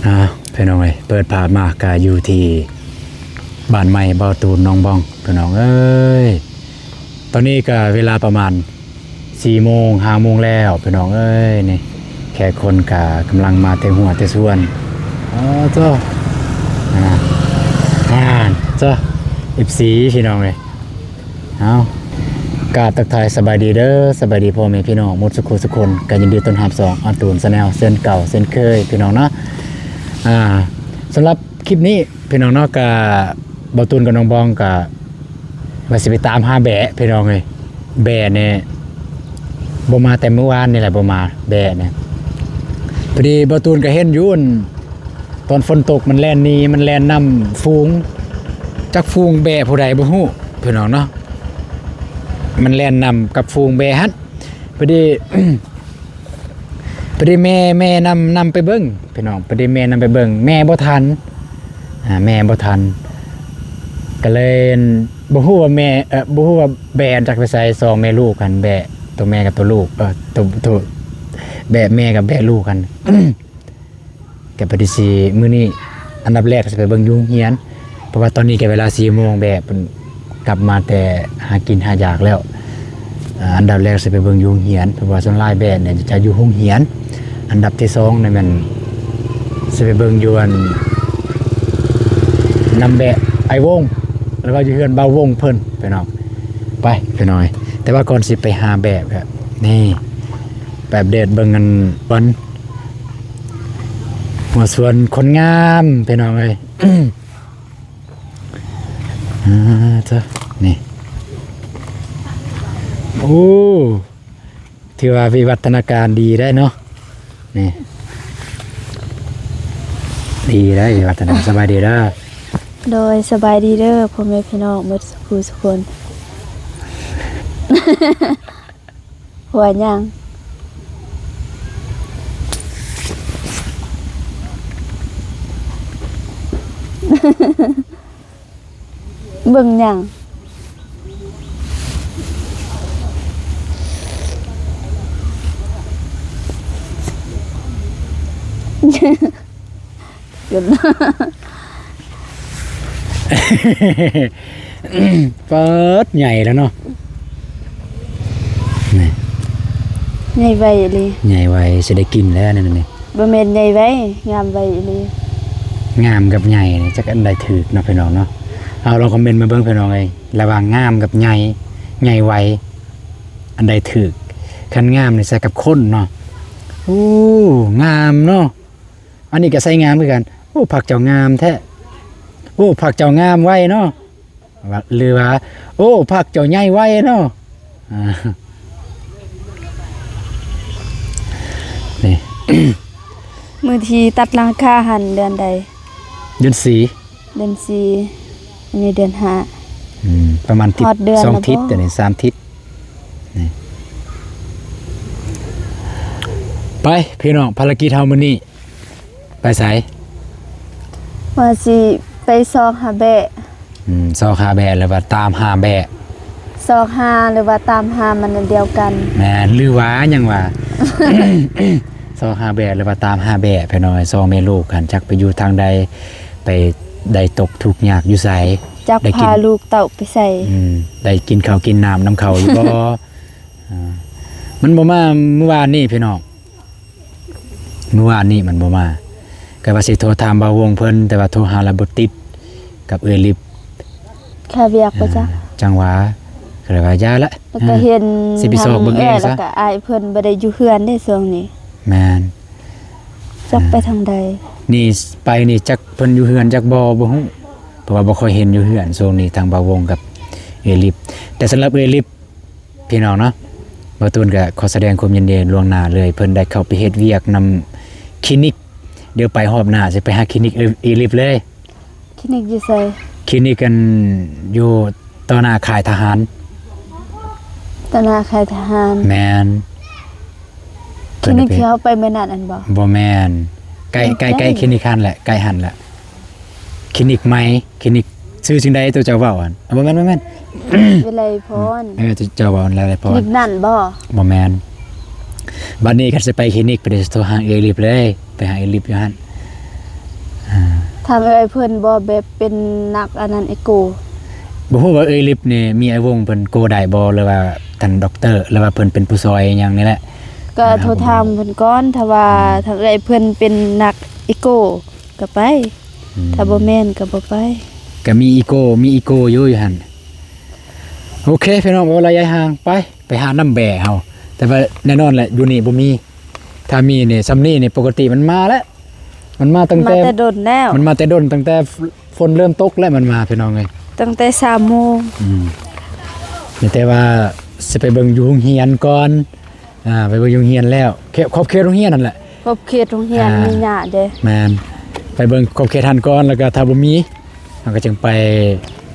ອ້າວ ພີ່ນ້ອງເອີຍ ເປີດພາບມາກະຢູ່ທີ່ບ້ານໃໝ່ເບົາຕູນໜອງບອງ ພີ່ນ້ອງເອີຍ. ຕອນນີ້ກະເວລາປະມານສີ່ໂມງ ຫ້າໂມງແລ້ວ ພີ່ນ້ອງເອີຍ. ນີ້ແຂກຄົນກະກຳລັງມາແຕ່ຮົ້ວແຕ່ສວນ. ອໍ ໂທ້ ອ່າ ອ່າ ໂທ້ ເອັຟຊີ ພີ່ນ້ອງເອີຍ. ເອົາ ກາບທັກທາຍສະບາຍດີເດີ ສະບາຍດີພໍ່ແມ່ພີ່ນ້ອງໝົດສຸຂູສຸຄົນ ກະຍິນດີຕ້ອນຮັບຊ່ອງອາຕູນແຊນແນວເຊັ່ນເກົ່າເຊັ່ນເຄີຍ ພີ່ນ້ອງເນາະ. ອ່າ ສຳລັບຄລິບນີ້ ພີ່ນ້ອງເນາະ ກະເບົາຕູນກັບນ້ອງບອງກະວ່າຊິໄປຕາມຫາແບ້ ພີ່ນ້ອງເອີຍ. ແບ້ນີ້ບໍ່ມາແຕ່ມື້ວານນີ້ແຫຼະ ບໍ່ມາແບ້ນີ້. ພໍດີເບົາຕູນກະເຫັນຢູ່ ຕອນຝົນຕົກມັນແລ່ນໜີ ມັນແລ່ນນຳຝູງ ຈັກຝູງແບ້ຜູ້ໃດບໍ່ຮູ້ ພີ່ນ້ອງເນາະ. ມັນແລ່ນນຳກັບຝູງແບ້ຫັ້ນ ພໍດີ ພໍດີແມ່ ແມ່ນຳ ນຳໄປເບິ່ງ ພີ່ນ້ອງ. ພໍດີແມ່ນຳໄປເບິ່ງ ແມ່ບໍ່ທັນ ອ່າ ແມ່ບໍ່ທັນ ກະເລີຍບໍ່ຮູ້ວ່າແມ່ ເອີ ບໍ່ຮູ້ວ່າແບ້ຈັກໄປໃສ ສອງແມ່ລູກຫັ້ນ ແບ້ໂຕແມ່ກັບໂຕລູກ ເອີ ໂຕ ໂຕ ແບ້ແມ່ກັບແບ້ລູກຫັ້ນ. ກະພໍດີຊິ ມື້ນີ້ອັນດັບແລກຊິໄປເບິ່ງຢູ່ໂຮງຮຽນ ເພາະວ່າຕອນນີ້ກະເວລາສີ່ໂມງ ແບ້ເພິ່ນກັບມາແຕ່ຫາກິນຫາຢາກແລ້ວ. ອ່າ ອັນດັບແລກຊິໄປເບິ່ງຢູ່ໂຮງຮຽນ ເພາະວ່າສ່ວນຫຼາຍແບ້ນີ້ຈະຢູ່ໂຮງຮຽນ. ອັນດັບທີສອງນີ້ແມ່ນຊິໄປເບິ່ງຢູ່ອັນ ນຳແບ້ອ້າຍວົງ ຫຼືວ່າຢູ່ເຮືອນບ່າວວົງເພິ່ນ ພີ່ນ້ອງ. ໄປ ພີ່ນ້ອງເອີຍ ແຕ່ວ່າກ່ອນຊິໄປຫາແບ້ກະ ນີ້ ໄປອັບເດດເບິ່ງອັນ ວັນ ຫົວສວນຄົນງາມ ພີ່ນ້ອງເອີຍ. ອ່າ ເຈົ້າ ນີ້ ໂອ້ ຖືວ່າວິວັດທະນາການດີໄດ໋ເນາະ ນີ້ ດີໄດ໋ ວິວັດທະນາ ສະບາຍດີເດີ. ໂດຍ ສະບາຍດີເດີ ພໍ່ແມ່ພີ່ນ້ອງໝົດສຸຂູສຸຄົນ. ຫົວຫຍັງ? ເບິ່ງຫຍັງ? ຈົນ ປາດ ໃຫຍ່ແລ້ວເນາະ ນີ້ ໃຫຍ່ໄວອີ່ຫຼີ ໃຫຍ່ໄວ ຊິໄດ້ກິນແລ້ວນັ້ນນີ້. ບໍ່ແມ່ນໃຫຍ່ໄວ ງາມໄວອີ່ຫຼີ. ງາມກັບໃຫຍ່ນີ້ຈັກອັນໃດຖືກເນາະ ພີ່ນ້ອງເນາະ. ເອົາ ລອງຄອມເມັນມາເບິ່ງ ພີ່ນ້ອງເອີຍ ລະຫວ່າງງາມກັບໃຫຍ່ ໃຫຍ່ໄວ ອັນໃດຖືກ? ຄັນງາມນີ້ໃສ່ກັບຄົນເນາະ. ໂອ້ ງາມເນາະ. ອັນນີ້ກະໃສ່ງາມຄືກັນ. ໂອ້ ຜັກເຈົ້າງາມແທ້. ໂອ້ ຜັກເຈົ້າງາມໄວເນາະ. ວ່າ ຫຼືວ່າ ໂອ້ ຜັກເຈົ້າໃຫຍ່ໄວເນາະ. ອ່າ ນີ້ ມື້ທີ່ຕັດຫຼັງຄາຫັ້ນເດືອນໃດ? ເດືອນສີ່. ເດືອນສີ່ ອັນນີ້ເດືອນຫ້າ. ອືມ ປະມານທິດ ຮອດເດືອນ ສອງທິດ ແລ້ວບໍ່? ອັນນີ້ສາມທິດ. ນີ້ ໄປ ພີ່ນ້ອງ ພາລະກິດເຮົາມື້ນີ້ ໄປໃສ? ວ່າຊິໄປຊອກຫາແບ້. ອືມ ຊອກຫາແບ້ ຫຼືວ່າຕາມຫາແບ້? ຊອກຫາ ຫຼືວ່າຕາມຫາ ມັນອັນດຽວກັນ. ແມ່ນ ຫຼືວ່າຫຍັງຫວາ? ຊອກຫາແບ້ ຫຼືວ່າຕາມຫາແບ້ ພີ່ນ້ອງເອີຍ. ສອງແມ່ລູກຫັ້ນ ຈັກໄປຢູ່ທາງໃດ ໄປໄດ້ຕົກທຸກຍາກຢູ່ໃສ? ຈັກ ໄດ້ກິນ ພາລູກເຕົ້າໄປໃສ? ອືມ ໄດ້ກິນເຂົ້າກິນນ້ຳນຳເຂົາຢູ່ບໍ່? ອ່າ ມັນບໍ່ມາມື້ວານນີ້ ພີ່ນ້ອງ. ມື້ວານນີ້ມັນບໍ່ມາ ກະວ່າຊິໂທຖາມບ່າວວົງເພິ່ນ ແຕ່ວ່າໂທຫາລະບໍ່ຕິດ ກັບເອື້ອຍລິບ ຄາວຽກບໍ່ຈັກ. ອ່າ ຈັ່ງຫວາ ກະເລີຍວ່າຢ່າລະ ແລ້ວກະເຫັນ ຊິໄປຊອກເບິ່ງເອງຊະ. ແລ້ວກະອ້າຍເພິ່ນບໍ່ໄດ້ຢູ່ເຮືອນເດ້ຊ່ວງນີ້. ແມ່ນ ຈັກໄປທາງໃດ. ອ່າ ນີ້ໄປນີ້ຈັກເພິ່ນຢູ່ເຮືອນຈັກບໍ່ ບໍ່ຮູ້ ເພາະວ່າບໍ່ຄ່ອຍເຫັນຢູ່ເຮືອນຊ່ວງນີ້ ທັງບ່າວວົງກັບເອື້ອຍລິບ. ແຕ່ສຳລັບເອື້ອຍລິບ ພີ່ນ້ອງເນາະ ບ່າວຕູນກະຂໍສະແດງຄວາມຍິນດີລ່ວງໜ້າເລີຍ ເພິ່ນໄດ້ເຂົ້າໄປເຮັດວຽກນຳຄລີນິກ. ດຽວໄປຮອບໜ້າຊິໄປຫາຄລີນິກເອື້ອຍລິບເລີຍ. ຄລີນິກຢູ່ໃສ? ຄລີນິກອັນຢູ່ຕໍ່ໜ້າຄ້າຍທະຫານ. ຕໍ່ໜ້າຄ້າຍທະຫານ? ແມ່ນ. ຄລີນິກທີ່ເຮົາໄປມື້ນັ້ນຫັ້ນບໍ່? ບໍ່ແມ່ນ ໃກ້ ໃກ້ ໃກ້ຄລີນິກຫັ້ນແຫຼະ ໃກ້ຫັ້ນແຫຼະ. ຄລີນິກໃໝ່ ຄລີນິກຊື່ຈັ່ງໃດໂຕເຈົ້າເວົ້າຫັ້ນ? ບໍ່ແມ່ນ ບໍ່ແມ່ນ ວິໄລພອນ. ເອີ ເຈົ້າເວົ້າວິໄລພອນ. ຄລີນິກນັ້ນບໍ່? ບໍ່ແມ່ນ. ບັດນີ້ຄັນຊິໄປຄລີນິກ ໄປໂທຫາເອື້ອຍລິບເລີຍ ໄປຫາເອື້ອຍລິບຢູ່ຫັ້ນ. ທາງເອື້ອຍເພິ່ນບໍ່ແບບເປັນນັກອັນນັ້ນ ເອໂກ. ບໍ່ຮູ້ວ່າເອື້ອຍລິບນີ້ມີອ້າຍວົງເພິ່ນໂກໄດ້ບໍ່ ຫຼືວ່າທ່ານດັອກເຕີ ຫຼືວ່າເພິ່ນເປັນຜູ້ຊ່ອຍຫຍັງນີ້ແຫຼະ. ກໍໂທຖາມເພິ່ນກ່ອນ ຖ້າວ່າ ອືມ ທາງເອື້ອຍເພິ່ນເປັນນັກເອໂກກໍໄປ ອືມ ຖ້າບໍ່ແມ່ນກໍບໍ່ໄປ. ກໍມີອີໂກ ມີອີໂກຢູ່ ຢູ່ຫັ້ນ. ໂອເຄ ພີ່ນ້ອງ ເວົ້າລະຍະຫ່າງ ໄປ ໄປຫານ້ຳແບ້ເຮົາ. ແຕ່ວ່າແນ່ນອນແຫຼະ ຢູ່ນີ້ບໍ່ມີ. ຖ້າມີນີ້ ຊ່ຳນີ້ນີ້ ປົກກະຕິມັນມາແລ້ວ. ມັນມາຕັ້ງແຕ່ ມາແຕ່ດົນແລ້ວ ມັນມາແຕ່ດົນ ຕັ້ງແຕ່ຝົນເລີ່ມຕົກແລ້ວມັນມາ ພີ່ນ້ອງເອີຍ ຕັ້ງແຕ່ສາມໂມງ. ອືມ ມີແຕ່ວ່າຊິໄປເບິ່ງຢູ່ໂຮງຮຽນກ່ອນ. ອ່າ ໄປເບິ່ງຢູ່ໂຮງຮຽນແລ້ວ ເຂດ ຂອບເຂດໂຮງຮຽນນັ້ນແຫຼະ ຂອບເຂດໂຮງຮຽນ ອ່າ ມີຫຍ້າເດ້. ແມ່ນ ໄປເບິ່ງຂອບເຂດຫັ້ນກ່ອນ ແລ້ວກໍຖ້າບໍ່ມີ ເຮົາກໍຈຶ່ງໄປ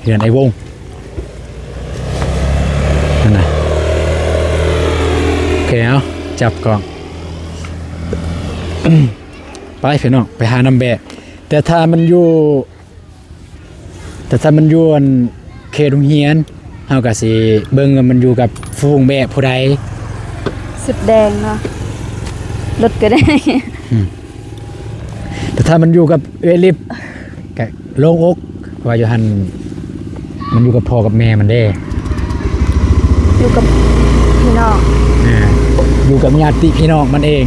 ເຮືອນອ້າຍວົງຫັ້ນນະ. ໂອເຄ ເອົາ ຈັບກ້ອງ ໄປ ພີ່ນ້ອງ ໄປຫານ້ຳແບ້. ແຕ່ຖ້າມັນຢູ່ ແຕ່ຖ້າມັນຢູ່ອັນເຂດໂຮງຮຽນ ເຮົາກໍຊິເບິ່ງວ່າມັນຢູ່ກັບຝູງແບ້ຜູ້ໃດ. ສຸດແດງເນາະ ລົດກໍໄດ້. ອືມ ແຕ່ຖ້າມັນຢູ່ກັບເອື້ອຍລິບ ກະໂລ່ງອົກ ເພາະວ່າຢູ່ຫັ້ນມັນຢູ່ກັບພໍ່ກັບແມ່ມັນເດ້ ຢູ່ກັບພີ່ນ້ອງ ແມ່ນ ຢູ່ກັບຍາດຕິພີ່ນ້ອງມັນເອງ.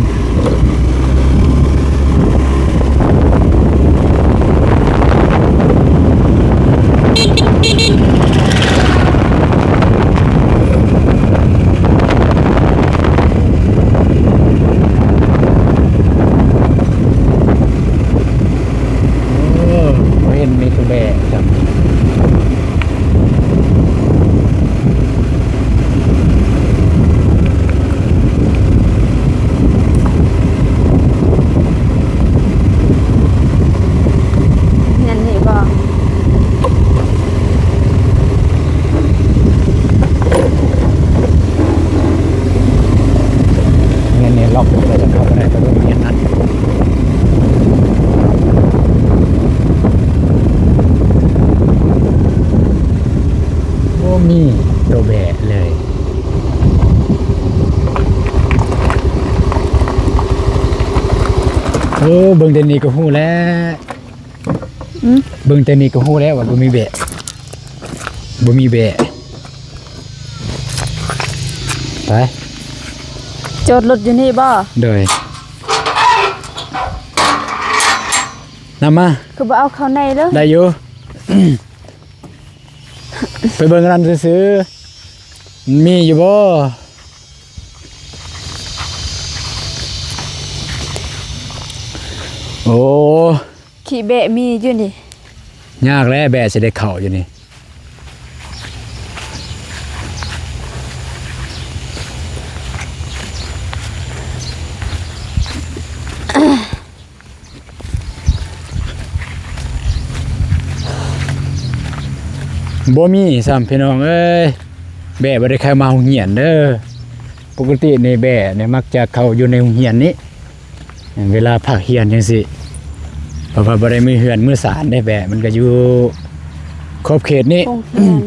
ໂອ້ ບໍ່ເຫັນມີຜູ້ແບກຊ້ຳ. ແມ່ນນີ້ບໍ່? ແມ່ນນີ້ ລັອກ ເຮົາຈະເຂົ້າໄປໄດ້ ໄປໂຮງຮຽນນັ້ນ. ໂອ້ ມີໂຕແບະເລີຍ. ເອີ ເບິ່ງແຕ່ນີ້ກໍຮູ້ແລ້ວ. ອືມ ເບິ່ງແຕ່ນີ້ກໍຮູ້ແລ້ວວ່າບໍ່ມີແບະ ບໍ່ມີແບະ. ໄປ ຈອດລົດຢູ່ນີ້ບໍ່? ໂດຍ ນຳມາ ຄືບໍ່ເອົາເຂົ້າໃນເລີຍ? ໄດ້ຢູ່ ໄປເບິ່ງອັນນັ້ນຊື່ໆ ມີຢູ່ບໍ່? ໂອ້ ຂີ້ແບະມີຢູ່ນີ້. ຍາກແຫຼະ ແບະຊິໄດ້ເຂົ້າຢູ່ນີ້. ບໍ່ມີຊ້ຳ ພີ່ນ້ອງເອີຍ ແບະບໍ່ໄດ້ເຂົ້າມາໂຮງຮຽນເດີ. ປົກກະຕິນີ້ແບະນີ້ມັກຈະເຂົ້າຢູ່ໃນໂຮງຮຽນນີ້ ເວລາພັກຮຽນຈັ່ງຊີ້ ເພາະວ່າບໍ່ໄດ້ມີເຮືອນມີຊານເດ້. ແບະມັນກໍຢູ່ຂອບເຂດນີ້ ໂຮງຮຽນ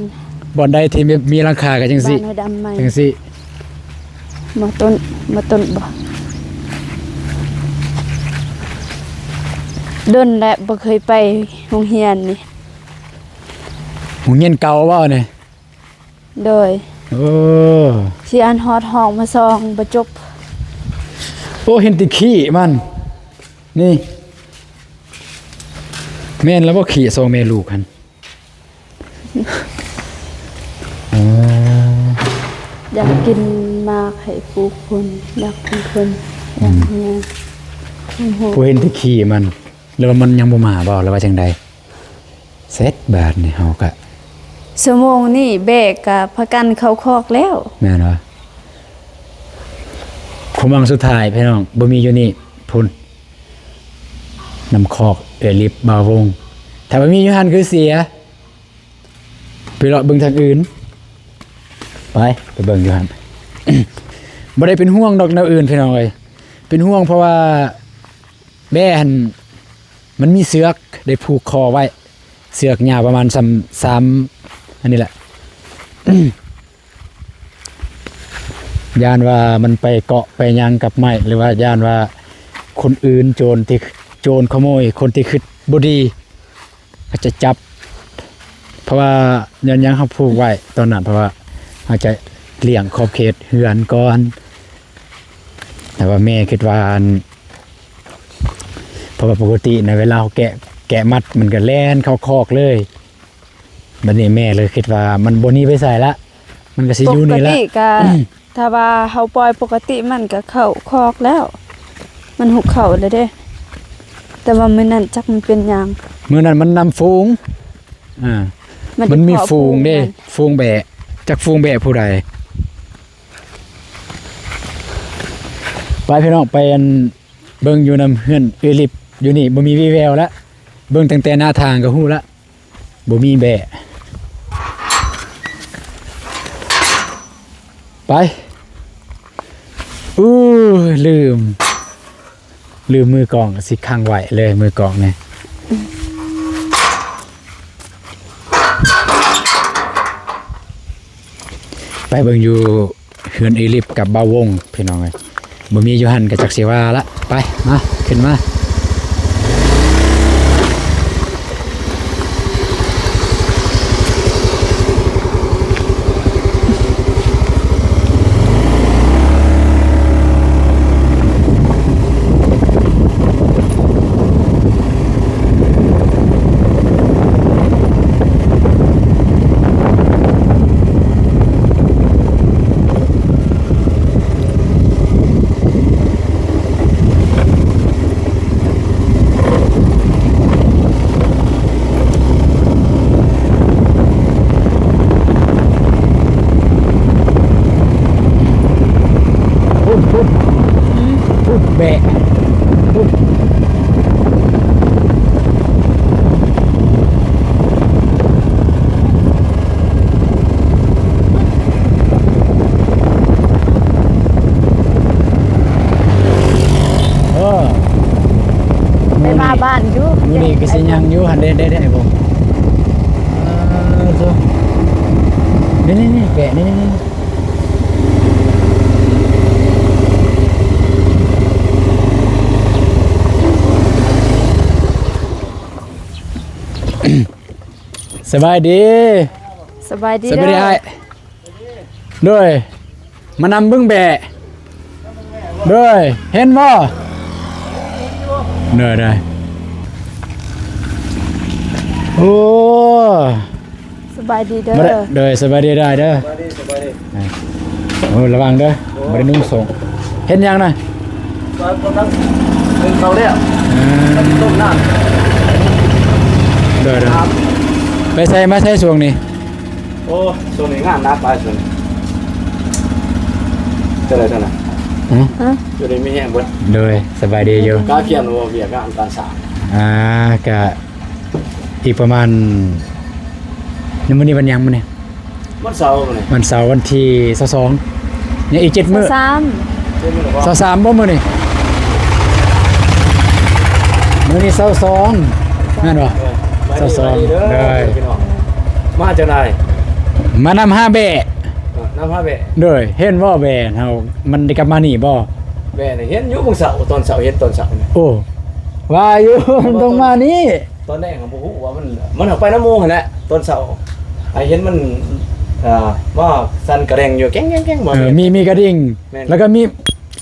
ບ່ອນໃດທີ່ມີ ມີຫຼັງຄາກໍຈັ່ງຊີ້ ບ້ານຫ້ວຍດຳໃໝ່ ຈັ່ງຊີ້. ມາຕົ້ນ ມາຕົ້ນບໍ່? ດົນແລ້ວບໍ່ເຄີຍໄປໂຮງຮຽນນີ້. ໂຮງຮຽນເກົ່າບໍ່ນີ້? ໂດຍ ໂອ້ ຊິອັນຮອດຫ້ອງມາສ່ອງບໍ່ຈົບ. ໂອ້ ເຫັນແຕ່ຂີ້ມັນນີ້. ແມ່ນແລ້ວບໍ່ ຂີ້ສອງແມ່ລູກຫັ້ນ? ເອີ ຢາກກິນໝາກໃຫ້ປູກຄົນ ຢາກເປັນຄົນ ອືມ ຢາກເປັນຄົນ. ໂອ້ ເຫັນແຕ່ຂີ້ມັນ ຫຼືວ່າມັນຍັງບໍ່ມາບໍ່ ຫຼືວ່າຈັ່ງໃດ? ເສັດບາດນີ້ເຮົາກະ ຊົ່ວໂມງນີ້ແບະກະພາກັນເຂົ້າຄອກແລ້ວ. ແມ່ນຫວາ? ຄວາມຫວັງສຸດທ້າຍພີ່ນ້ອງ ບໍ່ມີຢູ່ນີ້ ພຸ້ນ ນ້ຳຄອກເອື້ອຍລິບ ບ່າວວົງ. ຖ້າບໍ່ມີຢູ່ຫັ້ນຄືເສຍ ໄປເລາະເບິ່ງທາງອື່ນ. ໄປ ໄປເບິ່ງຢູ່ຫັ້ນ. ບໍ່ໄດ້ເປັນຫ່ວງດອກແນວອື່ນພີ່ນ້ອງເອີຍ ເປັນຫ່ວງເພາະວ່າ ແບ້ຫັ້ນມັນມີເຊືອກ ໄດ້ຜູກຄໍໄວ້ ເຊືອກຍາວປະມານສ່ຳ ສ່ຳ ອັນນີ້ແຫຼະ ຢ້ານວ່າມັນໄປເກາະໄປຫຍັງກັບໄມ້ ຫຼືວ່າຢ້ານວ່າຄົນອື່ນ ໂຈນທີ່ ໂຈນຂະໂມຍ ຄົນທີ່ຄິດບໍ່ດີ ເຂົາຈະຈັບ ເພາະວ່າຍ້ອນຫຍັງເຮົາຜູກໄວ້ຕອນນັ້ນ ເພາະວ່າເຮົາຈະລ້ຽງຂອບເຂດເຮືອນກ່ອນ. ແຕ່ວ່າແມ່ຄິດວ່າ ອັນ ເພາະວ່າປົກກະຕິນະ ເວລາເຮົາແກະ ແກະມັດ ມັນກໍແລ່ນເຂົ້າຄອກເລີຍ. ບັດນີ້ແມ່ເລີຍຄິດວ່າມັນບໍ່ໜີໄປໃສລະ ມັນກໍຊິຢູ່ນີ້ລະ. ປົກກະຕິກະ ຖ້າວ່າເຮົາປ່ອຍປົກກະຕິ ມັນກໍເຂົ້າຄອກແລ້ວ ມັນຮຸກເຂົ້າແລ້ວເດ້. ແຕ່ວ່າມື້ນັ້ນຈັກມັນເປັນຫຍັງ ມື້ນັ້ນມັນນຳຝູງ ອ່າ ມັນມີຝູງເດ້ ຝູງແບ້ ຈັກຝູງແບ້ຜູ້ໃດ. ໄປພີ່ນ້ອງ ໄປ ອັນ ເບິ່ງຢູ່ນຳເຮືອນເອື້ອຍລິບ ຢູ່ນີ້ບໍ່ມີວີ່ແວວລະ ເບິ່ງຕັ້ງແຕ່ໜ້າທາງກໍຮູ້ລະ ບໍ່ມີແບ້. ໄປ ອູ້ຍ ລືມ ລືມມືກ້ອງ ຊິຂັງໄວ້ເລີຍມືກ້ອງນີ້. ໄປເບິ່ງຢູ່ເຮືອນເອື້ອຍລິບກັບບ່າວວົງພີ່ນ້ອງເອີຍ ບໍ່ມີຢູ່ຫັ້ນກໍຈັກຊິວ່າລະ. ໄປ ມາ ຂຶ້ນມາ. ພຸ້ນ ພຸ້ນ ພຸ້ນ ແບະ ພຸ້ນ. ເອີ ໄປມາບ້ານຢູ່ ມື້ນີ້ກໍຊິຍັງຢູ່ຫັ້ນເດ້ ໄດ້ ໄດ້ບໍ່? ເອີ ໂທ້ ນີ້ໆໆ ແປະ ນີ້ໆໆ. ສະບາຍດີ ສະບາຍດີ ສະບາຍດີເດີ ອ້າຍ ໂດຍ ມານຳເບິ່ງແບ້ ໂດຍ ເຫັນບໍ່? ໂດຍ ໂດຍ ໂອ້ ສະບາຍດີເດີ ໂດຍ ສະບາຍດີ ອ້າຍເດີ ສະບາຍດີ ສະບາຍດີ. ອ່າ ໂອ້ ລະວັງເດີ ໂອ້ ບໍ່ໄດ້ນຸ່ງສົ້ງ. ເຮັດຫຍັງນະ? ກຳລັງ ໜຶ້ງເຂົ້າແລ້ວ ອືມ ຕົ້ມນ້ຳ ໂດຍໆ ໄປໃສມາໃສຊ່ວງນີ້? ໂອ້ ຊ່ວງນີ້ງານໜັກຫຼາຍຊ່ວງນີ້ ເທົ່າໃດເທົ່ານັ້ນ ຮະ? ຊ່ວງນີ້ມີແຮງເບິດ ໂດຍ ສະບາຍດີຢູ່ ກະກຽມບໍ່ວຽກງານການສ້າງ ອ່າ ກະ ອີກປະມານ ມື້ນີ້ວັນຫຍັງມື້ນີ້? ວັນເສົາມື້ນີ້ ວັນເສົາ ວັນທີຊາວສອງ ຍັງອີກເຈັດມື້ ຊາວສາມ ຊາວສາມບໍ່ມື້ນີ້? ມື້ນີ້ຊາວສອງ ແມ່ນບໍ່? ເອີ ຊາວສອງ ເດີ ພີ່ນ້ອງ ມາຈັ່ງໃດ? ມານຳຫາແບ້ ເອີ ນຳຫາແບ້ ໂດຍ ເຫັນບໍ່ແບ້ເຮົາ ມັນໄດ້ກັບມານີ້ບໍ່? ແບ້ນີ້ເຫັນຢູ່ມື້ເຊົ້າ ຕອນເຊົ້າ ເຫັນຕອນເຊົ້ານີ້ ໂອ້ ວ່າຢູ່ ມັນຕ້ອງມານີ້. ຕອນແລກກໍບໍ່ຮູ້ວ່າມັນ ມັນຫາກໄປນຳໝູ່ຫັ້ນແຫຼະ ຕອນເຊົ້າ ໃຫ້ເຫັນມັນ ອ່າ ມາສັ່ນກະແດງຢູ່ ແກ້ງໆໆ ມາ ເອີ ມີ ມີກະດິ່ງ ແມ່ນ ແລ້ວກໍມີ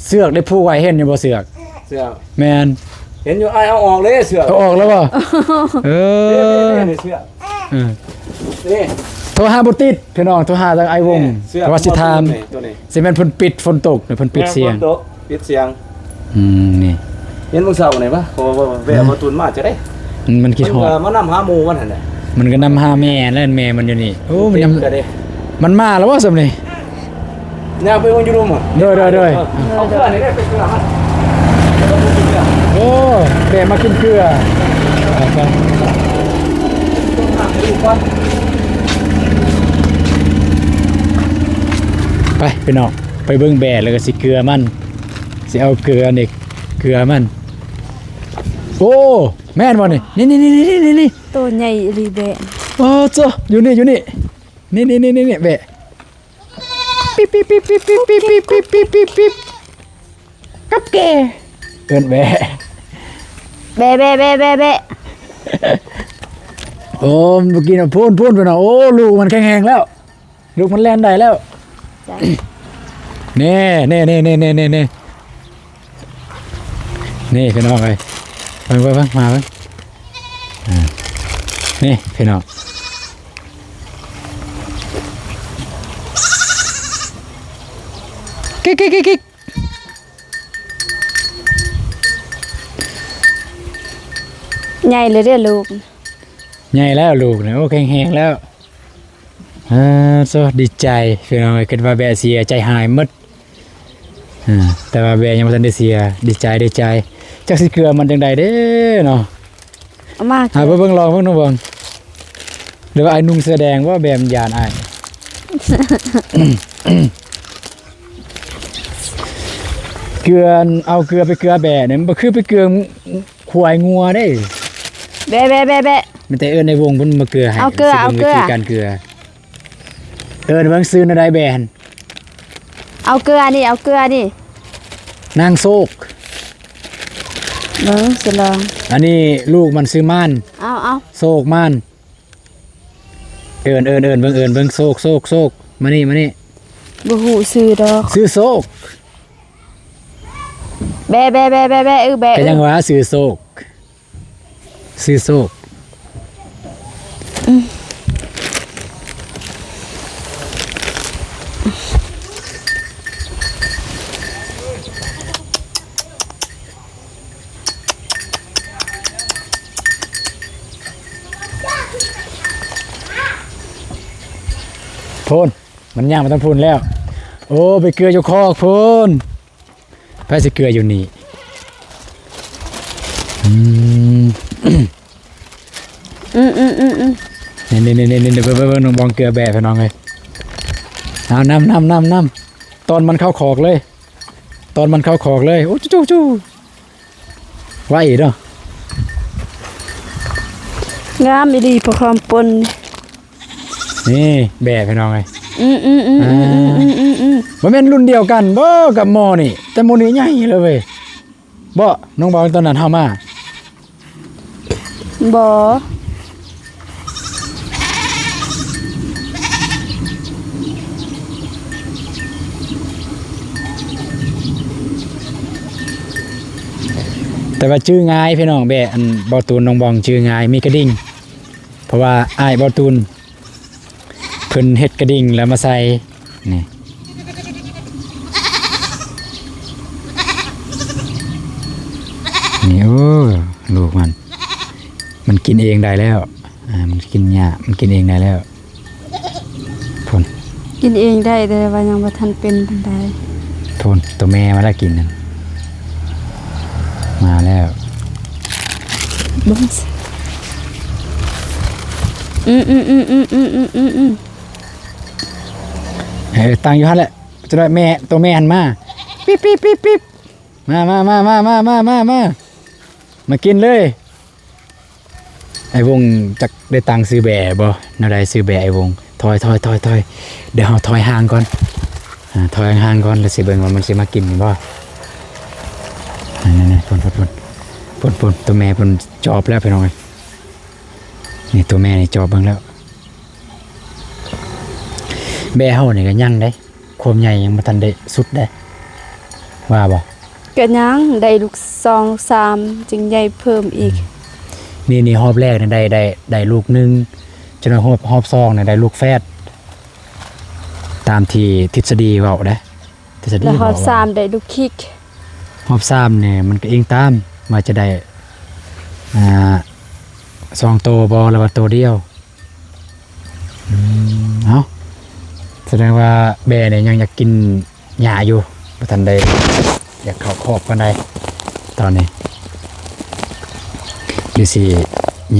ເຊືອກໄດ້ຜູກໄວ້ ເຫັນຢູ່ບໍ່ເຊືອກ? ເຊືອກ ແມ່ນ ເຫັນຢູ່ ອ້າຍເອົາອອກເລີຍເຊືອກ ເອົາອອກແລ້ວບໍ່? ເອີ ນີ້ໆໆ ເຊືອກ ເອີ ນີ້ ໂທຫາບໍ່ຕິດ ພີ່ນ້ອງ ໂທຫາທາງອ້າຍວົງ ເຊືອກ ວ່າຊິຖາມ ໂຕນີ້ ຊິແມ່ນເພິ່ນປິດ ຝົນຕົກ ເພິ່ນປິດສຽງ ແມ່ນ ຝົນຕົກ ປິດສຽງ ອືມ ນີ້ ເຫັນມື້ເຊົ້ານີ້ປະ ເພາະວ່າແວ່ ຮະ ມາຕຸນມາຈະໄດ້ ມັນ ມັນຄິດຮອດ ມັນກໍມານຳຫາໝູ່ມັນຫັ້ນແຫຼະ ມັນກໍນຳຫາແມ່ແລ້ວ ແມ່ມັນຢູ່ນີ້ ໂອ້ ມັນຍັງ ມັນມາແລ້ວບໍ່ສ່ຳນີ້? ຍ່າງໄປເບິ່ງຢູ່ລຸ່ມ ໂດຍໆໆ ເອີ ເອົາເຄື່ອນີ້ໄດ້ ໄປເຄືອມັນ ໂອ້ ແມ່ມາກິນເຄືອ ໄປ ພີ່ນ້ອງ ໄປເບິ່ງແບ້ ແລ້ວກໍຊິເກືອມັນ ຊິເອົາເກືອນີ້ ເກືອມັນ ໂອ້ ແມ່ນບໍ່ນີ້? ນີ້ໆໆໆໆ ໂຕໃຫຍ່ອີ່ຫຼີແບ້ ໂອ້ ໂຈະ ຢູ່ນີ້ ຢູ່ນີ້ ນີ້ໆໆໆ ແບ້ ປິບໆໆໆ ກັບແກ ເອີ້ນແບ້ ແບ້ໆໆໆ ແບ້. ໂອ້ ມັນບໍ່ກິນ ພຸ້ນໆ ພຸ້ນນະ. ໂອ້ ລູກມັນແຂງແຮງແລ້ວ ລູກມັນແລ່ນໄດ້ແລ້ວ. ນີ້ ນີ້ ນີ້ ນີ້ ນີ້ ນີ້ ນີ້ພີ່ນ້ອງເອີຍ ເບິ່ງ ເບິ່ງ ເບິ່ງ ມາເບິ່ງ ອ່າ ນີ້ພີ່ນ້ອງ ກິກໆໆໆ. ໃຫຍ່ແລ້ວເດ້ລູກ ໃຫຍ່ແລ້ວລູກນະ ໂອ້ ແຂງແຮງແລ້ວ. ເອີ ໂຊ ດີໃຈພີ່ນ້ອງເອີຍ ຄິດວ່າແບະເສຍ ໃຈຫາຍໝົດ. ເອີ ແຕ່ວ່າແບະຍັງບໍ່ທັນໄດ້ເສຍ ດີໃຈ ດີໃຈ. ຈັກຊິເກືອມັນຈັ່ງໃດເດ້ເນາະ. ເອົາມາ ເອົາໄປເບິ່ງ ລອງເບິ່ງ ນ້ອງບອງ ຫຼືວ່າອ້າຍນຸ່ງເສື້ອແດງບໍ່ ແບບມັນຢ້ານອ້າຍ. ເກືອ ເອົາເກືອໄປເກືອແບະນີ້ ມັນບໍ່ຄືໄປເກືອຄວາຍງົວເດ້. ແບະ ແບະ ແບະ ແບະ ມີແຕ່ເອີ້ນໃນວົງເພິ່ນມາເກືອໃຫ້. ເອົາເກືອ ເອົາເກືອ ວິທີການເກືອ ເອີ້ນເບິ່ງຊື່ແນວໃດແບະຫັ້ນ. ເອົາເກືອນີ້ ເອົາເກືອນີ້ ນາງໂຊກ ເບິ່ງຊິລອງ. ອັນນີ້ລູກມັນຊື່ມ່ານ ເອົາ ເອົາ ໂຊກມ່ານ. ເອີ້ນ ເອີ້ນ ເອີ້ນເບິ່ງ ເອີ້ນເບິ່ງ ໂຊກ ໂຊກ ໂຊກ ມານີ້ ມານີ້. ບໍ່ຮູ້ຊື່ດອກ ຊື່ໂຊກ ແບະ ແບະ ແບະ ແບະ ເອີ ແບະ ກະຍັງວ່າຊື່ໂຊກ ຊື່ໂຊກ. ພຸ້ນ ມັນຍ່າງໄປທາງພຸ້ນແລ້ວ. ໂອ້ ໄປເກືອຢູ່ຄອກພຸ້ນ. ໃຜຊິເກືອຢູ່ນີ້? ອືມ ອືມໆໆໆ ນີ້ໆໆໆ ເບິ່ງໆໆ ນ້ອງບອງເກືອແບະ ພີ່ນ້ອງເອີຍ. ເອົາ ນຳໆໆໆ ຕອນມັນເຂົ້າຄອກເລີຍ ຕອນມັນເຂົ້າຄອກເລີຍ. ໂອ້ ຈູໆ ໄວເນາະ ງາມອີ່ຫຼີ ພໍຄວາມປົນ. ນີ້ແບະ ພີ່ນ້ອງເອີຍ. ອືມໆໆໆໆ ບໍ່ແມ່ນລຸ້ນດຽວກັນບໍ່ກັບໝໍ້ນີ້? ແຕ່ໝໍ້ນີ້ໃຫຍ່ເລີຍເວີຍ ບໍ່ ນ້ອງບອງ ຕອນນັ້ນເຮົາມາ ບໍ່. ແຕ່ວ່າຈື່ງ່າຍ ພີ່ນ້ອງ ແບະ ອັນ ບໍ່ຕູນ ນ້ອງບອງ ຈື່ງ່າຍ ມີກະດິ່ງ ເພາະວ່າອ້າຍບໍ່ຕູນ ເພິ່ນເຮັດກະດິ່ງແລ້ວມາໃສ່ນີ້ ນີ້. ໂອ້ ລູກມັນ ມັນກິນເອງໄດ້ແລ້ວ. ອ່າ ມັນກິນຫຍ້າ ມັນກິນເອງໄດ້ແລ້ວ. ພຸ້ນ ກິນເອງໄດ້ ແຕ່ວ່າຍັງບໍ່ທັນເປັນປານໃດ. ພຸ້ນ ໂຕແມ່ມາແລ້ວ ກິນນັ້ນ ມາແລ້ວ. ເບິ່ງ ອືມໆໆໆໆໆ ເອີ ຕັ້ງຢູ່ຫັ້ນແຫຼະ. ຈະໄດ້ແມ່ ໂຕແມ່ຫັ້ນມາ ປິບໆໆໆ ມາ ມາ ມາ ມາ ມາ ມາ ມາ ມາ ມາກິນເລີຍ. ອ້າຍວົງຈັກໄດ້ຕັ້ງຊື່ແບະບໍ່ ແນວໃດຊື່ແບະອ້າຍວົງ? ຖອຍ ຖອຍ ຖອຍ ຖອຍ ດຽວເຮົາຖອຍຫ່າງກ່ອນ ອ່າ ຖອຍຫ່າງໆກ່ອນ ແລ້ວຊິເບິ່ງວ່າມັນຊິມາກິນບໍ່. ນີ້ໆໆ ພຸ້ນໆໆ ໂຕແມ່ເພິ່ນຈອບແລ້ວ ພີ່ນ້ອງເອີຍ. ນີ້ ໂຕແມ່ນີ້ຈອບເບິ່ງແລ້ວ. ແບະເຮົານີ້ກະຍັງເດ້ ຄວາມໃຫຍ່ຍັງບໍ່ທັນໄດ້ສຸດເດ້ ວ່າບໍ່? ກະຍັງ ໄດ້ລູກສອງລູກສາມ ຈຶ່ງໃຫຍ່ເພີ່ມອີກ. ອືມ ນີ້ ນີ້ຮອບແລກນະ ໄດ້ ໄດ້ ໄດ້ລູກໜຶ່ງ ຈົນຮອບ ຮອບສອງນະ ໄດ້ລູກແຝດ ຕາມທີ່ທິດສະດີເວົ້າເດ້ ທິດສະດີ ແລ້ວຮອບສາມໄດ້ລູກຄິກ. ຮອບສາມນີ້ມັນກະອີງຕາມວ່າຈະໄດ້ ອ່າ ສອງໂຕບໍ່ ຫຼືວ່າໂຕດຽວ. ອືມ ເອົ້າ ສະແດງວ່າແບະນີ້ຍັງຢາກກິນຫຍ້າຢູ່ ບໍ່ທັນໄດ້ຢາກເຂົ້າຄອກປານໃດຕອນນີ້. ດຽວຊິ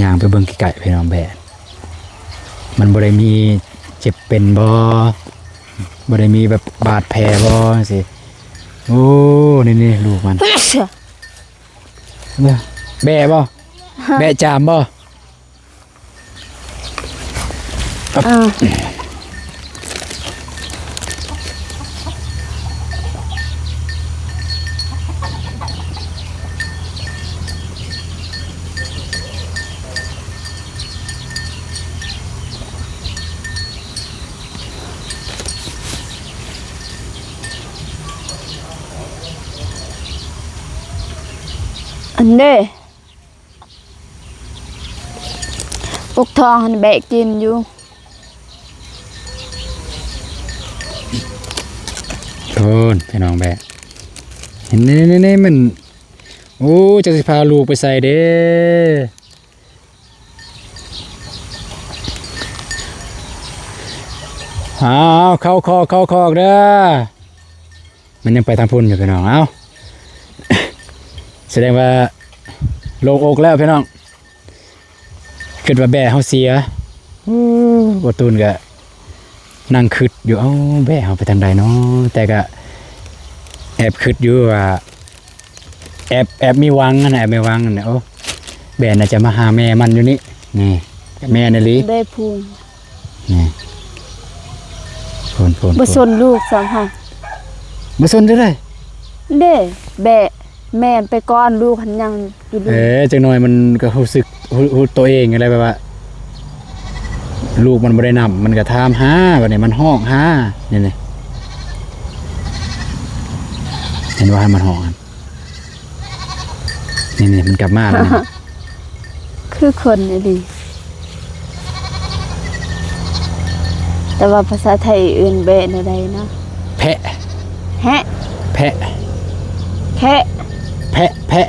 ຍ່າງໄປເບິ່ງໃກ້ໆ ພີ່ນ້ອງ ແບະ ມັນບໍ່ໄດ້ມີເຈັບເປັນບໍ່ ບໍ່ໄດ້ມີແບບບາດແຜບໍ່ ຈັ່ງຊີ້. ໂອ້ ນີ້ໆ ລູກມັນ ແບະບໍ່ ແບະຈາມບໍ່? ອ່າ. ເ ອັນເດ້ ປົກທອງຫັ້ນແບະກິນຢູ່. ໂອ້ນ ພີ່ນ້ອງແບະ ເຫັນນີ້ໆໆ ມັນ ໂອ້ ຈັກຊິພາລູກໄປໃສເດ້. ອ້າວ ເຂົ້າຄອກ ເຂົ້າຄອກເດີ. ມັນຍັງໄປທາງພຸ້ນຢູ່ ພີ່ນ້ອງ. ເອົ້າ ສະແດງວ່າໂລ່ງອົກແລ້ວ ພີ່ນ້ອງ. ຄິດວ່າແບ້ເຮົາເສຍ. ໂອ້ ບໍ່ຕູນກະນັ່ງຄິດຢູ່ ເອົ້າ ແບ້ເຮົາໄປທາງໃດເນາະ? ແຕ່ກະແອບຄິດຢູ່ວ່າ ແອບ ແອບມີຫວັງຫັ້ນນະ ແອບມີຫວັງຫັ້ນນະ. ໂອ້ ແບ້ໜ້າຈະມາຫາແມ່ມັນຢູ່ນີ້. ນີ້ ແມ່ນອີ່ຫຼີ ໄດ້ພຸ້ນ ນີ້ ພຸ້ນໆໆ ບໍ່ສົນລູກຊ້ຳຫັ້ນ ບໍ່ສົນເດ້ ເດ້ ແບ້ ແມ່ນໄປກ່ອນ ລູກຫັ້ນຍັງຢູ່. ເອີ ຈັກໜ້ອຍມັນກໍຮູ້ສຶກ ຮູ້ ຮູ້ໂຕເອງຫັ້ນແຫຼະ ແບບວ່າ ລູກມັນບໍ່ໄດ້ນຳ ມັນກໍຖາມຫາ ບັດນີ້ມັນຮ້ອງຫາ ນີ້ ນີ້ ເຫັນບໍ່ ໃຫ້ມັນຮ້ອງຫັ້ນ ນີ້ໆ ມັນກັບມາແລ້ວນີ້. ຄືຄົນອີ່ຫຼີ ແຕ່ວ່າພາສາໄທເອີ້ນແບ້ແນວໃດເນາະ? ແພະ ແຮະ ແພະ ແຄະ ແພະ ແພະ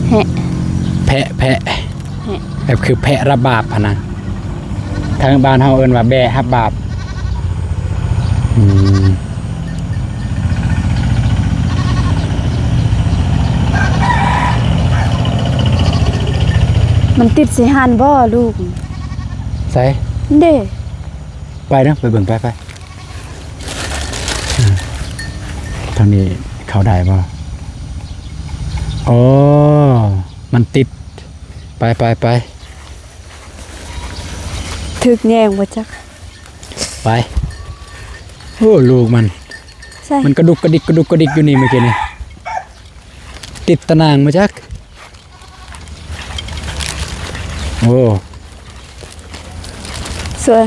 ແຮະ ແພະ ແພະ ແຮະ ແບບຄືແພະຮັບບາບຫັ້ນນະ. ທາງບ້ານເຮົາເອີ້ນວ່າແບ້ຮັບບາບ. ອືມ ມັນຕິດໃສ່ຫັ້ນບໍ່ລູກ? ໃສ? ເດ້ ໄປເນາະ ໄປເບິ່ງ ໄປ ໄປ. ອືມ ທາງນີ້ເຂົ້າໄດ້ບໍ່? ອໍ ມັນຕິດ ໄປ ໄປ ໄປ. ຖືກແຍງບໍ່ຈັກ ໄປ. ໂອ້ ລູກມັນ ໃສ? ມັນກະດຸກກະດິກ ກະດຸກກະດິກຢູ່ນີ້ມື້ກີ້ນີ້ ຕິດຕາໜ່າງບໍ່ຈັກ. ໂອ້ ສວຍ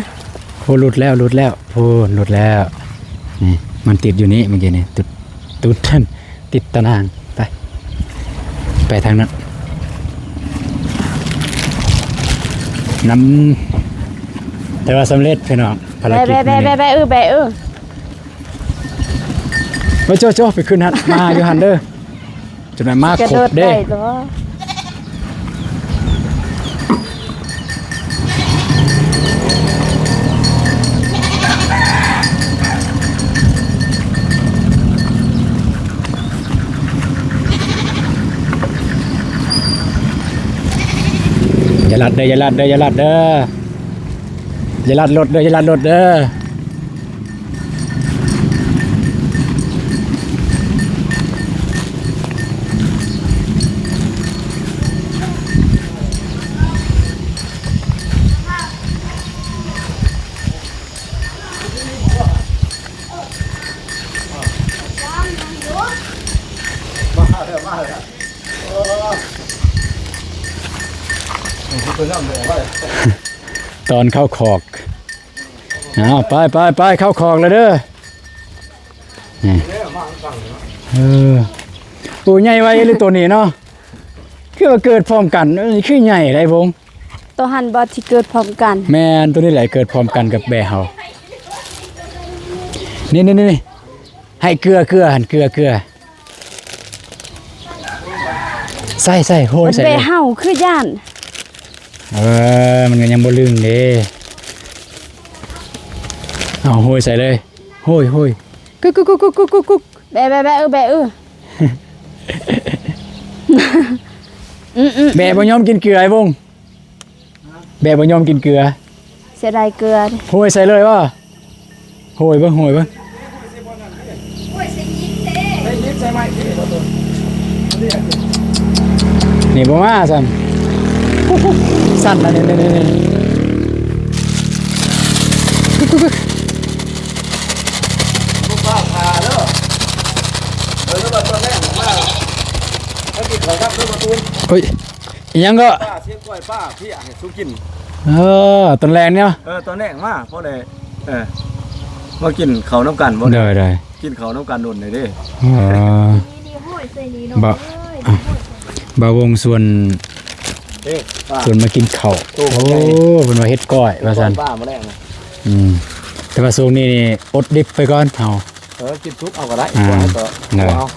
ໂອ້ ຫຼຸດແລ້ວ ຫຼຸດແລ້ວ ໂອ້ ຫຼຸດແລ້ວ. ນີ້ ມັນຕິດຢູ່ນີ້ມື້ກີ້ນີ້ ຕຸດ ຕຸດ ຕິດຕາໜ່າງ. ໄປ ໄປທາງນັ້ນ ນຳ ແຕ່ວ່າສຳເລັດພີ່ນ້ອງ ພາລະກິດ ແບະ ແບະ ແບະ ເອີ ແບະ ເອີ ໂອ້ ໂຈະ ໂຈະ ໄປຂຶ້ນຫັ້ນ ມາຢູ່ຫັ້ນເດີ ຈົນວ່າມາຄົບເດ້. ຢ່າລັດເດີ ຢ່າລັດເດີ ຢ່າລັດເດີ ຢ່າລັດລົດເດີ ຢ່າລັດລົດເດີ. ຕອນເຂົ້າຄອກ. ເອົາ ໄປ ໄປ ໄປ ເຂົ້າຄອກແລ້ວເດີ. ນີ້ ເອີ ໂອ້ ໃຫຍ່ໄວອີ່ຫຼີໂຕນີ້ເນາະ ຄືວ່າເກີດພ້ອມກັນ. ເອີ ຄືໃຫຍ່ໄດ໋ວົງ. ໂຕຫັ້ນບໍ່ທີ່ເກີດພ້ອມກັນ? ແມ່ນ ໂຕນີ້ແຫຼະເກີດພ້ອມກັນກັບແບ້ເຮົາ. ນີ້ໆໆ ໃຫ້ເກືອ ເກືອຫັ້ນ ເກືອ ເກືອ. ໃສ່ ໃສ່ ໂຮຍໃສ່ເລີຍ. ແບ້ເຮົາຄືຢ້ານ. ເອີ ມັນກໍຍັງບໍ່ລຶ້ງເດ້. ເອົາ ໂຮຍໃສ່ເລີຍ. ໂຮຍ ໂຮຍ. ກຸກ ກຸກ ກຸກ ກຸກ ກຸກ ກຸກ. ແບ້ ແບ້ ແບ້ ເອີ ແບ້ ເອີ. ອືມ ອືມ ແບ້ບໍ່ຍອມກິນເກືອ ອ້າຍວົງ. ແບ້ບໍ່ຍອມກິນເກືອ. ເສຍດາຍເກືອ. ໂຮຍໃສ່ເລີຍບໍ່? ໂຮຍເບິ່ງ ໂຮຍເບິ່ງ. ນີ້ບໍ່ມາຊ້ຳ. ສັ່ນລະ ນີ້ ນີ້ ນີ້. ເອີຍ ອີ່ຫຍັງກໍ? ປາ ຊຽງກ້ອຍປາ ເພຍໃຫ້ສຸກິນ. ເອີ ຕອນແລງເນາະ. ເອີ ຕອນແລງມາ ພໍໄດ້ ເອີ ມາກິນເຂົ້ານຳກັນ. ບໍ່ ໂດຍ ໂດຍ ກິນເຂົ້ານຳກັນດົນແລ້ວເດ້. ເອີ ນີ້ ນີ້ ຫ້ອຍໃສ່ນີ້ເນາະ. ບໍ່ ເອີຍ ບ່າວວົງຊວນ ເດ້ ຊວນມາກິນເຂົ້າ. ໂອ້ ເພິ່ນວ່າເຮັດກ້ອຍວ່າຊັ້ນ. ອືມ ແຕ່ວ່າຊ່ວງນີ້ນີ້ອົດດິບໄປກ່ອນເຮົາ. ເອີ ກິນສຸກເອົາກໍໄດ້. ອ່າ ບໍ່ໃຫ້ກໍ ເອີ ເອົາ.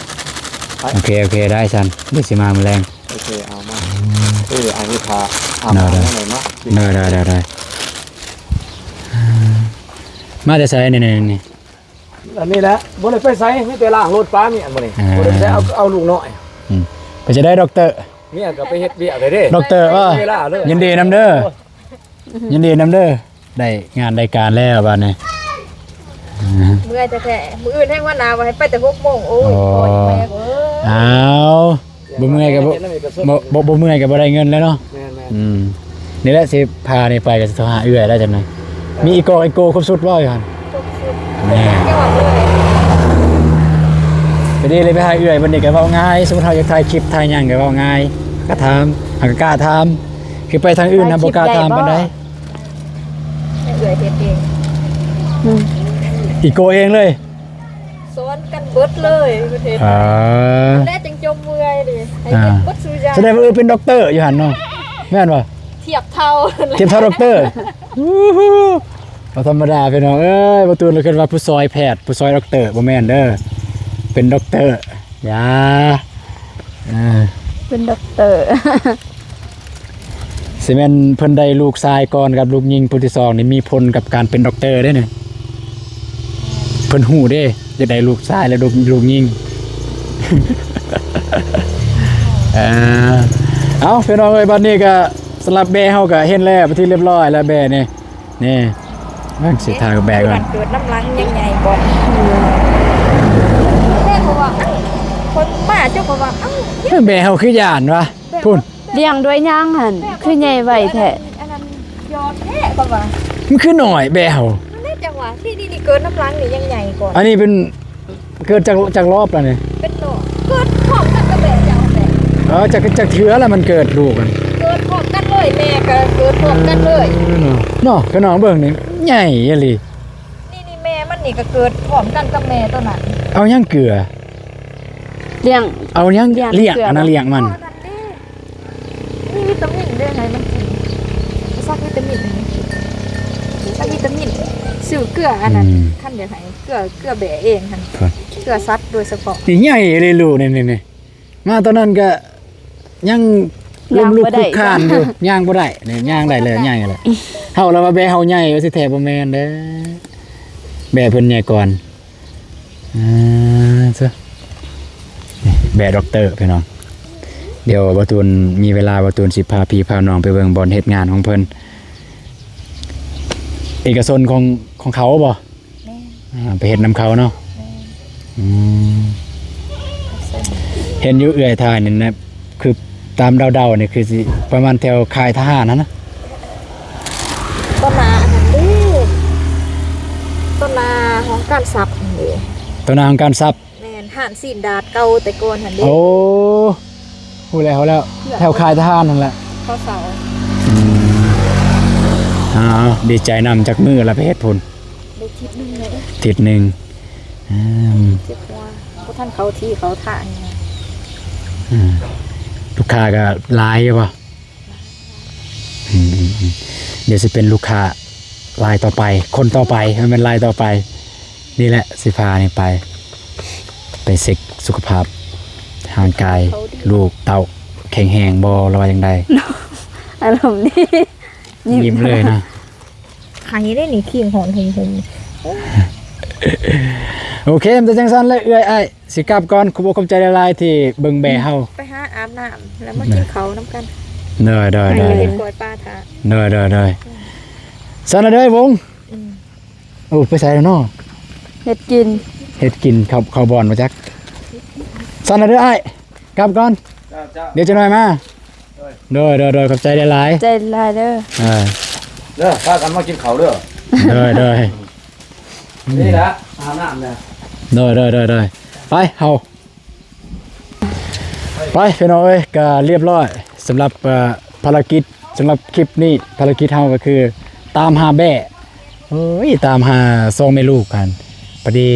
ໂອເຄ ໂອເຄ ໄດ້ຊັ້ນ ດຽວຊິມາມື້ແລງ. ໂອເຄ ເອົາມາ. ເອີ ອັນນີ້ພາ ເອົາມາ. ໄດ້ ໄດ້ ໄດ້ ໄດ້ ໄດ້. ມາແຕ່ໃສນີ້ ນີ້ ນີ້? ອັນນີ້ແຫຼະ ບໍ່ໄດ້ໄປໃສ ມີແຕ່ລ້າງລົດປ້າເມຍມື້ນີ້. ອ່າ ບໍ່ໄດ້ໃສ ເອົາ ເອົາລູກນ້ອຍ. ອືມ ເປັນຈັ່ງໃດດັອກເຕີ? ເມຍກໍໄປເຮັດວຽກເລີຍເດ້. ດັອກເຕີ ເອີ ເວລາເລີຍ. ຍິນດີນຳເດີ ຍິນດີນຳເດີ ໄດ້ງານໄດ້ການແລ້ວບາດນີ້. ເມື່ອຍແທ້ໆ ມື້ອື່ນແຮງວ່າໜາວ ວ່າໃຫ້ໄປແຕ່ຫົກໂມງ. ໂອ້ຍ ອໍ ໂອ້ຍ ແມ່ເອີຍ. ອ້າວ ບໍ່ເມື່ອຍກໍບໍ່ ບໍ່ ບໍ່ ບໍ່ເມື່ອຍກໍບໍ່ໄດ້ເງິນແລ້ວເນາະ. ແມ່ນໆ. ອືມ ນີ້ແຫຼະຊິພານີ້ໄປກໍຊິໂທຫາເອື້ອຍແລ້ວຈັ່ງໃດ. ມີອີ່ກອກອີ່ໂກຄົບຊຸດບໍ່ຢູ່ຫັ້ນ? ຄົບຊຸດ. ແມ່ນ. ແຕ່ວ່າເອື້ອຍ ໄປດີເລີຍ ໄປຫາເອື້ອຍ ບັດນີ້ກໍເວົ້າງ່າຍ. ສົມມຸດເຮົາຢາກຖ່າຍຄລິບຖ່າຍຫຍັງກໍເວົ້າງ່າຍ ກໍຖາມ ເຮົາກໍກ້າຖາມ. ຄືໄປທາງອື່ນນະ ຖ່າຍຄລິບ ບໍ່ກ້າຖາມປານໃດ. ໄດ້ບໍ່? ໃຫ້ເອື້ອຍເຮັດເອງ. ອືມ ອີ່ໂກເອງເລີຍ. ສອນກັນເບິດເລີຍເພິ່ນເຮັດ. ເອີ ແລ້ວຈັ່ງຈົມເມື່ອຍເດ້ ໃຫ້ເຮັດເບິດສູ່ຢ່າງ. ສະແດງວ່າເອື້ອຍເປັນດັອກເຕີຢູ່ຫັ້ນເນາະ ແມ່ນບໍ່? ທຽບເທົ່າ ທຽບເທົ່າດັອກເຕີ. ບໍ່ທຳມະດາພີ່ນ້ອງເອີຍ. ບໍ່ຕູນລະຄິດວ່າຜູ້ຊ່ອຍແພດ ຜູ້ຊ່ອຍດັອກເຕີ ບໍ່ແມ່ນເດີ ເປັນດັອກເຕີ. ຢ່າ ເອີ ເປັນດັອກເຕີ. ຊິແມ່ນເພິ່ນໄດ້ລູກຊາຍກ່ອນກັບລູກຍິງຜູ້ທີສອງນີ້ ມີຜົນກັບການເປັນດັອກເຕີເດ້ນີ້. ເພິ່ນຮູ້ເດ້ ຢາກໄດ້ລູກຊາຍ ແລະ ລູກ ລູກຍິງ. ເອີ ເອົາ ພີ່ນ້ອງເອີຍ ບັດນີ້ກໍສຳລັບແບ້ເຮົາກໍເຫັນແລ້ວ ເປັນທີ່ຮຽບຮ້ອຍແລ້ວ ແບ້ນີ້. ນີ້ ເບິ່ງຊິຖ່າຍແບ້ກ່ອນ. ເກີດນຳຫຼັງໃຫຍ່ໆກ່ອນ. ແມ່ກໍວ່າ ເອີ ຄົນມາເຈົ້າກໍວ່າ ເອົ້າ ແບ້ເຮົາຄືຢ້ານວະ. ພຸ້ນ ລ້ຽງດ້ວຍຫຍັງຫັ້ນ ຄືໃຫຍ່ໄວແທ້. ອັນນັ້ນຍອດແທ້ ເຂົາວ່າ ມັນຄືນ້ອຍແບ້ເຮົາ. ນັ້ນແຫຼະ ຈັ່ງວ່າ ນີ້ໆໆ ເກີດນຳຫຼັງນີ້ຍັງໃຫຍ່ກ່ອນ. ອັນນີ້ເປັນ ເກີດຈັກ ຈັກລອບແລ້ວນີ້? ເປັນລອບ ເກີດພ້ອມກັນກັບແບ້ເຈົ້າແຫຼະ. ເອີ ຈັກ ຈັກເທື່ອລະມັນເກີດລູກຫັ້ນ? ເກີດພ້ອມກັນເລີຍ ແມ່ກໍເກີດພ້ອມກັນເລີຍ. ເອີ ເນາະ ເນາະ ພີ່ນ້ອງເບິ່ງນີ້ໃຫຍ່ອີ່ຫຼີ. ນີ້ໆ ແມ່ມັນນີ້ກໍເກີດພ້ອມກັນກັບແມ່ໂຕນັ້ນ. ເອົາຫຍັງເກືອ? ລ້ຽງ ເອົາຫຍັງ ລ້ຽງ ລ້ຽງ ອັນນັ້ນລ້ຽງມັນ. ອໍ ອັນນັ້ນເດ້ ມີວິຕາມິນເດ້ ໃຫ້ມັນກິນ ສັກວິຕາມິນ ສັກວິຕາມິນ. ຊື້ເກືອອັນນັ້ນ ອືມ ຄັນຢາກໃຫ້ເກືອ ເກືອແບ້ເອງຫັ້ນ ເກືອສັດໂດຍສະເພາະ. ນີ້ໃຫຍ່ເລີຍລູກນີ້ ນີ້ ນີ້ ມາຕອນນັ້ນກໍຍັງ ລົ້ມລຸກຄຸກຄານຢູ່ ຍ່າງບໍ່ໄດ້ ນີ້ຍ່າງໄດ້ແລ້ວ ຍ່າງໄດ້ແລ້ວ. ເຮົາລະວ່າແບ້ເຮົາໃຫຍ່ວ່າຊິແທ້ ບໍ່ແມ່ນເດ້ ແບ້ເພິ່ນໃຫຍ່ກ່ອນ. ອ່າ ເຊີ ນີ້ແບ້ດັອກເຕີພີ່ນ້ອງ. ດຽວບ່າວຕູນມີເວລາ ບ່າວຕູນຊິພາພີ່ພານ້ອງໄປເບິ່ງບ່ອນເຮັດງານຂອງເພິ່ນ. ເອກະຊົນຂອງ ຂອງເຂົາບໍ່? ແມ່ນ. ອ່າ ໄປເຮັດນຳເຂົາເນາະ. ແມ່ນ. ອືມ ເຫັນຢູ່ເອື້ອຍຖ່າຍນີ້ນະ ຄືຕາມເດົາໆນີ້ ຄືຊິປະມານແຖວຄ້າຍທະຫານຫັ້ນນະ. ຕໍ່ໜ້າອັນນັ້ນເດ້ ຕໍ່ໜ້າຫ້ອງການຊັບຫັ້ນເດ້. ຕໍ່ໜ້າຫ້ອງການຊັບ. ແມ່ນ ຮ້ານຊີ້ນດາດເກົ່າແຕ່ກ່ອນຫັ້ນເດ້. ໂອ້ ຮູ້ແລ້ວ ຮູ້ແລ້ວ ແຖວຄ້າຍທະຫານຫັ້ນແຫຼະ ເຂົາເຊົາ. ອືມ ອ້າວ ດີໃຈນຳ. ຈັກມື້ລະໄປເຮັດພຸ້ນ? ໄດ້ທິດໜຶ່ງແລ້ວເດ້. ທິດໜຶ່ງ. ອືມ ເຈັບຫົວ ບໍ່ທັນເຂົ້າທີ່ເຂົ້າທາງ. ອືມ ລູກຄ້າກໍຫຼາຍຢູ່ບໍ່? ອືມ ດຽວຊິເປັນລູກຄ້າລາຍຕໍ່ໄປ ຄົນຕໍ່ໄປ ມັນເປັນລາຍຕໍ່ໄປ. ນີ້ແຫຼະ ຊິພານີ້ໄປ ໄປເຊັກສຸຂະພາບຮ່າງກາຍ ລູກເຕົ້າແຂງແຮງບໍ່ ຫຼືວ່າຈັ່ງໃດ? ອາລົມດີ ຍິ້ມ ຍິ້ມເລີຍນະ. ໄຂ້ເດ້ນີ້ ຄີງຮ້ອນຫຸ່ມໆ. ໂອເຄ ມັນຈະຈັ່ງຊັ້ນແຫຼະເອື້ອຍ ອ້າຍຊິກັບກ່ອນ. ຂອບອົກຂອບໃຈຫຼາຍໆທີ່ເບິ່ງແບ້ເຮົາ. ໄປຫາອາບນ້ຳ ແລ້ວມາກິນເຂົ້ານຳກັນ. ໂດຍໆໆ. ເຮັດກ້ອຍປາຖ້າ. ໂດຍໆໆ. ຊັ້ນລະເດີວົງ. ອືມ ໂອ້ ໄປໃສແລ້ວເນາະ? ເຮັດກິນ ເຮັດກິນ ເຂົ້າ ເຂົ້າບ່ອນບໍ່ຈັກ. ຊັ້ນລະເດີອ້າຍ ກັບກ່ອນ. ເຈົ້າໆ. ດຽວຈັກໜ້ອຍມາ. ໂດຍ ໂດຍ ໂດຍ ຂອບໃຈຫຼາຍໆ. ໃຈຫຼາຍເດີ. ເອີ ເດີ ພາກັນມາກິນເຂົ້າເດີ. ໂດຍ ໂດຍ. ນີ້ລະ ອາບນ້ຳແລ້ວ. ໂດຍ ໂດຍ ໂດຍ ໂດຍ. ໄປ ເຮົາ ໄປພີ່ນ້ອງເອີຍ ກະລຽບຮ້ອຍສຳລັບ ເອີ ພາລະກິດ ສຳລັບຄລິບນີ້ ພາລະກິດເຮົາກໍຄືຕາມຫາແບ້. ໂອ້ຍ ຕາມຫາສອງແມ່ລູກຫັ້ນ ພໍດີ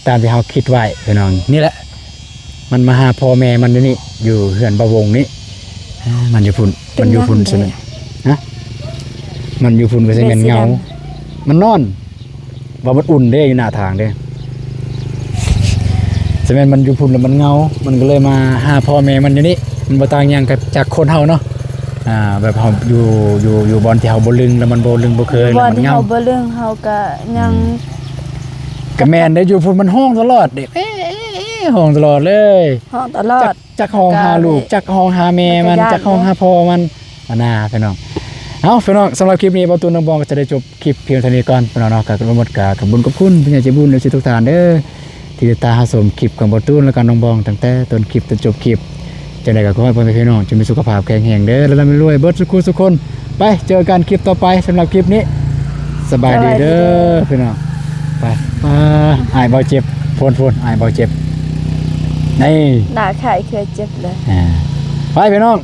ຕາມທີ່ເຮົາຄິດໄວ້ພີ່ນ້ອງ. ນີ້ແຫຼະ ມັນມາຫາພໍ່ແມ່ມັນຢູ່ນີ້ ຢູ່ເຮືອນບ່າວວົງນີ້ ມັນຢູ່ພຸ້ນ ມັນຢູ່ພຸ້ນຊະແມ່ນ ຮະ ມັນຢູ່ພຸ້ນກໍຊິແມ່ນເຫງົາ ມັນນອນ ວ່າມັນອຸ່ນເດ້ ຢູ່ໜ້າທາງເດ້ ຊະແມ່ນມັນຢູ່ພຸ້ນແລ້ວມັນເຫງົາ ມັນກໍເລີຍມາຫາພໍ່ແມ່ມັນຢູ່ນີ້ ມັນບໍ່ຕ່າງຫຍັງກັບຈາກຄົນເຮົາເນາະ ອ່າ ແບບເຮົາຢູ່ ຢູ່ ຢູ່ບ່ອນທີ່ເຮົາບໍ່ລຶ້ງ ແລ້ວມັນບໍ່ລຶ້ງບໍ່ເຄີຍ ແລ້ວມັນເຫງົາ ບ່ອນທີ່ເຮົາບໍ່ລຶ້ງ ເຮົາກໍຍັງ ອືມ ກໍແມ່ນເດ້ ຢູ່ພຸ້ນມັນຮ້ອງຕະຫຼອດເດ້ ເອ ເອ ເອ ຮ້ອງຕະຫຼອດເລີຍ ຮ້ອງຕະຫຼອດ ຈັກຮ້ອງຫາລູກ ຈັກຮ້ອງຫາແມ່ມັນ ຈັກຮ້ອງຫາພໍ່ມັນ ອັນນ່າພີ່ນ້ອງ ເອົາ ພີ່ນ້ອງ ສຳລັບຄລິບນີ້ ບ່າວຕູນ ນ້ອງບອງ ກໍຈະໄດ້ຈົບຄລິບພຽງເທົ່ານີ້ກ່ອນ ພີ່ນ້ອງເນາະ ກໍທັງໝົດກໍຂອບຄຸນ ຂອບຄຸນ ຜູ້ໃຫຍ່ໃຈບຸນ ເອັຟຊີ ທຸກທ່ານເດີ ທີ່ຕິດຕາມຮັບຊົມຄລິບຂອງບ່າວຕູນ ແລະກໍນ້ອງບອງ ຕັ້ງແຕ່ຕົ້ນຄລິບຈົນຈົບຄລິບ ຈັ່ງໃດກໍຂໍໃຫ້ພໍ່ແມ່ພີ່ນ້ອງຈົ່ງມີສຸຂະພາບແຂງແຮງເດີ ແລະລ່ຳລວຍເບິດສູ່ຄູ່ສູ່ຄົນ ໄປເຈີກັນຄລິບຕໍ່ໄປ ສຳລັບຄລິບນີ້ ສະບາຍດີເດີ ສະບາຍດີເດີ ພີ່ນ້ອງ ໄປ ອ່າ ອ້າຍບ່າວເຈັບ ໂພນໆ ອ້າຍບ່າວເຈັບ ນີ້ ໜ້າຄ້າຍຄືເຈັບເລີຍ ອ່າ ໄປພີ່ນ້ອງ